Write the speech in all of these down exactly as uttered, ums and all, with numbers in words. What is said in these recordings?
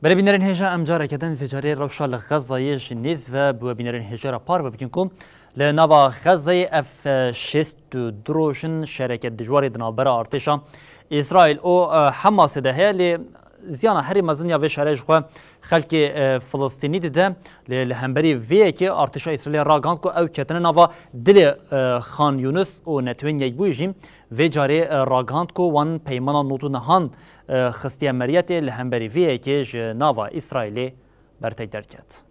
Belê bînerên hêja, em careke din vê carê rewşa li Xezayê ji nêz ve bi we bînerên hêja re parve bikin ku li nava Xezayê ev, e, şêst û du roj in şereke dijwarê di navbera artêşa Îsraîl û, e, Hemasê de heye, lê ziyana herî mezin ya vê şerê ji xwe xelkê, e, Filistînî dide. Lê li hemberî vê yekê artêşa Îsraîlê ragihand ku ew ketine nava dilê, e, Xan Yunus û Netewên Yekbûyî jî vê carê, e, ragihand ku wan peymana nod û nehan, e, xistiye meriyetê, li hemberî vê yekê ji nava Îsraîlê bertek derket.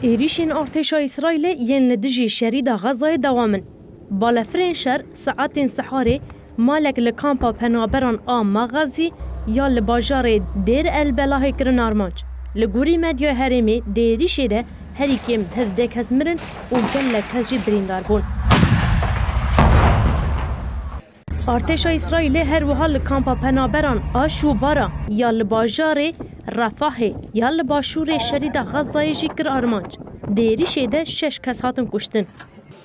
Êrîşên artêşa Îsraîlê yên li dijî şerîda Xezayê dewam in. Balefirên şer saetên siharê malek li kampa penaberan a Maxazî ya li bajarê Dêr El Belahê kirin armanc. Li gorî medyaya herêmê di êrîşê de herî kêm hevdeh kes mirin û gelek kes jî birîndar bûn. Artêşa Îsraîlê her wiha li kampa penaberan a Şûbara ya li bajarê Refahê ya li başûrê şerîda Xezayê jî kir armanc. Di êrîşê de şeş kes hatin kuştin.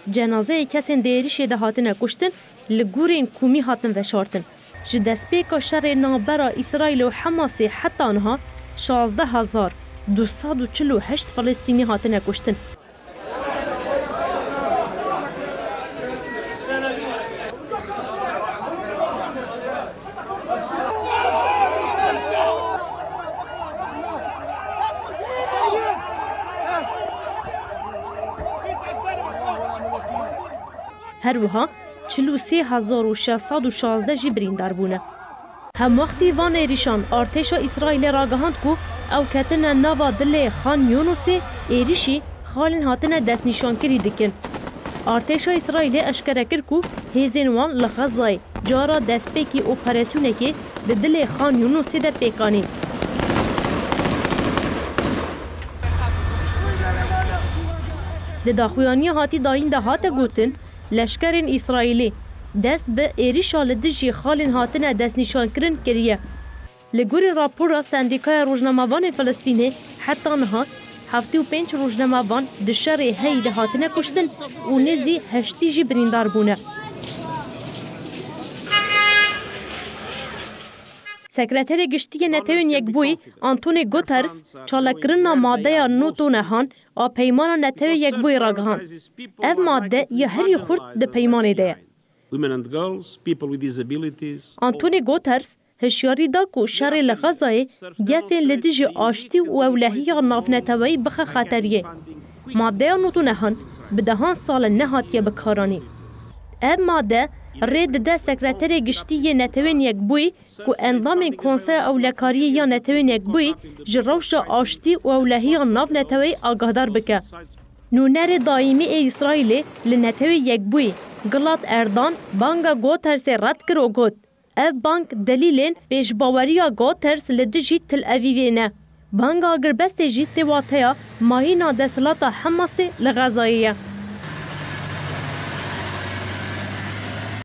Cenazeyê kesên di êrîşê de hatine kuştin li gorên komî hatin veşartin. Ji destpêka şerê navbera Îsraîl û Hemasê heta niha şazdeh hezar du sed û çil û heşt Filistînî hatine kuştin. Her wiha çil û sê hezar û şeş sed û şazdeh jî birîndar bûne. Hemwextî van êrîşan artêşa Îsraîlê ragihand ku ew ketine nava dilê Xan Yunusê, êrîşî xalên hatine destnîşankirî dikin. Artêşa Îsraîlê eşkere kir ku hêzên wan li Xezayê cara destpêkî operasyonekê di dilê Xan Yunusê de pêk anîn. Di daxuyaniya hatî dayîn de hate gotin, leşkerên Îsraîlî dest bi êrîşa li dijî xalên hatine destnîşankirin kiriye. Li gorî rapora Sendîkaya Rojnamevanên Filistînê, heta niha heftê û pênc rojnamevan di şerê heyî de hatine kuştin û nêzî heştî jî birîndar bûne. Sekreterê Giştî yê Netewên Yekbûyî Antonio Guterres çalakirina madeya nod û nehan a Peymana Netewê Yekbûyî ragihand. Ev madde ya herî xurt di peymanê de ye. Women and girls, people with disabilities. Antonio Guterres hişyarî da ku şerê li Xezayê gefên li dijî aştî û ewlehiya navneteweyî bixe xeteriyê. Maddeya nod û nehan bi dehan sal e nehatiye bikaranîn. Ev madde rê dide Sekreterê Giştî yê Netewên Yekbûyî ku endamên Konseya Ewlekariyê ya Netewên Yekbûyî ji rewşa aştî û ewlehiya navneteweyî agahdar bike. Nûnerê daîmî ê Îsraîlê li Netewê Yekbûyî Gilad Erdan banga Guterresê red kir û got, ev bang delîlên pêşbaweriya Guterres li dijî Tel Avîvê ne. Banga agirbestê jî tê wateya mayîna desthilata Hemasê li Xezayê ye.